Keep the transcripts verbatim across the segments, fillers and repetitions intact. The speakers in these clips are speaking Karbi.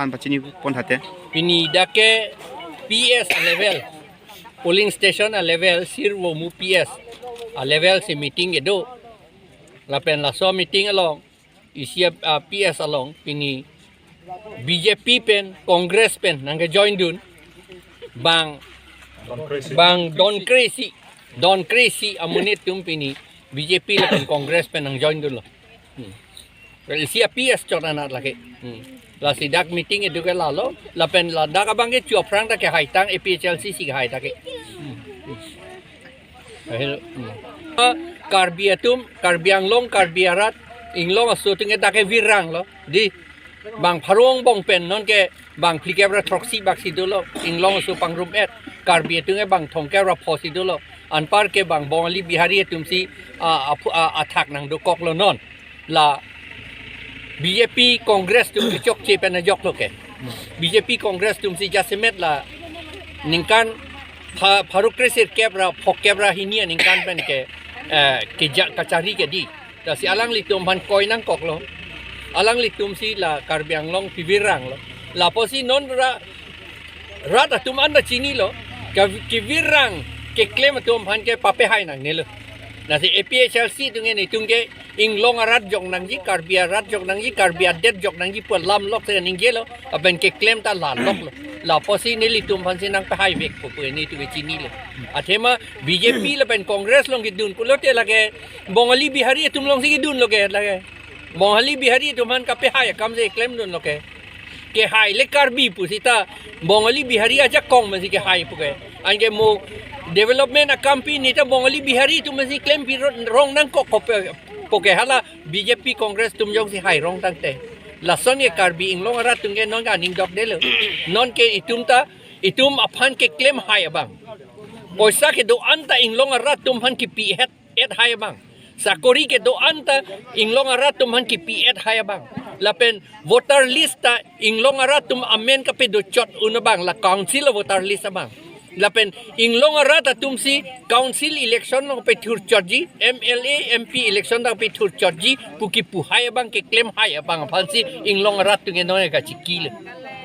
Aphan pachini pon thate. Pini dak ke P S a level, polling station a level, sirvo mu P S a level si meeting kedo. Lapen laso meeting along, isi a, a, P S along, pini B J P pen, Congress pen nangkejoin dun. Bang, bang don kre-isi, don kre-isi amonit atum pini B J P lapen Congress pen nangjoin dunlo. Hmm. Well, isi a P S chot anat lake. Hmm. Lasi dak meeting kedo ke lalo, lapen ladak abang ke chu aphrang ta kehai tang, A P H L C si kehai ta ke. Hmm. Hmm. Ahil, hmm. Karbi atum, Karbi Anglong, Karbi arat, Inglong aso atum ke dak ke virang lo. Di, bang pharo angbong pen non ke bang phlikep ra throksi bak si dolo, Inglong aso pangrum et, Karbi atum ke bang thomkep ra pho si dolo. Anpar ke bang Bongali Bihari atum si, a, aphu-, a, athak nangdokoklo non. La B J P Congress atum kechokche pen ajoklo ke. B J P Congress atum si jasemet la ningkan pha-, pharo kre-sirkep ra phokep ra hini aningkan pen ke, eh, keja kachari kedi. Lasi alanglitum aphan koi nangkoklo. Alanglitum si la Karbi Anglong piviranglo. Lapusi non ra rat atum anta chinilo. Ka-, kevirang keklem atum aphan ke papehai nangnelo. Lasi A P H L C atum ke netum ke Inglong arat jok nangji, Karbi arat jok nangji, Karbi adet jok nangji pu alam lok si ningjelo. Lapen keklem ta la loklo. Lapusi nelitum aphan si nangpehai vekpo pu netum ke chinilo. Athema B J P lapen Congress along kedun pulote lake Bongali Bihari atum along si kedunlo ke lake. Bongali Bihari atum aphan kapehai akam si klemdunlo ke. Kehai le Karbi pu seta Bongali Bihari ajakong pen si kehai pu ke. Anke mo development akam pi neta Bongali Bihari atum pen si klempi ro-, rong nangkok kope pu ke, hala B J P Congress atum jongsi hai rong tangte. Lason ke Karbi Inglong arat atum ke non ke aning dokdelo. Non ke itum ta, itum aphan keklem hai abang. Poisa kedo-an ta Inglong arat atum aphan kipi het et hai abang. Sakori kedo-an ta Inglong arat atum aphan kipi et hai abang. Lapen voter list ta Inglong arat atum amen kapedochot un abang, la council voter list abang. Lapen Inglong arat atum si council election along pethurchotji, M L A, M P election along pethurchotji pu kipu hai abang, keklem hai abang aphan si Inglong arat atum ke non ke kachikilo.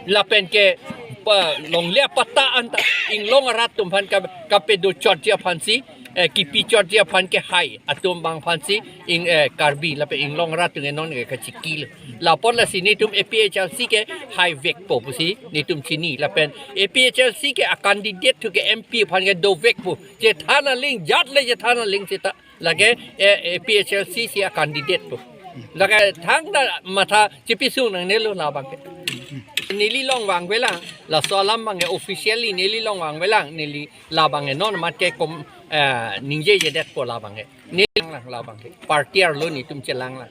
Lapen ke pa longle apatta anta Inglong arat atum aphan ka, kapedochotji aphan si, eh, kipichotji aphan kehai atum abang aphan si Ing, eh, Karbi lapen Inglong arat atum ke non ke kachikilo. Lapot lasi netum A P H L C ke hai vekpo pusi netum chini. Lapen A P H L C ke a candidate thu ke M P aphan ke dovekpo. Chethan aling, jat le chethan aling seta. Lake, eh, A P H L C si a candidate po. Lake thangta matha chipisung nangnelo labang ke. Neli long vangvelang, laso alam abang ke officially neli long vangvelang, neli labang ke non mat ke kom, eh, ningjejedetpo labang ke. Neli lang labang ke. Party arlo netum chelang lang.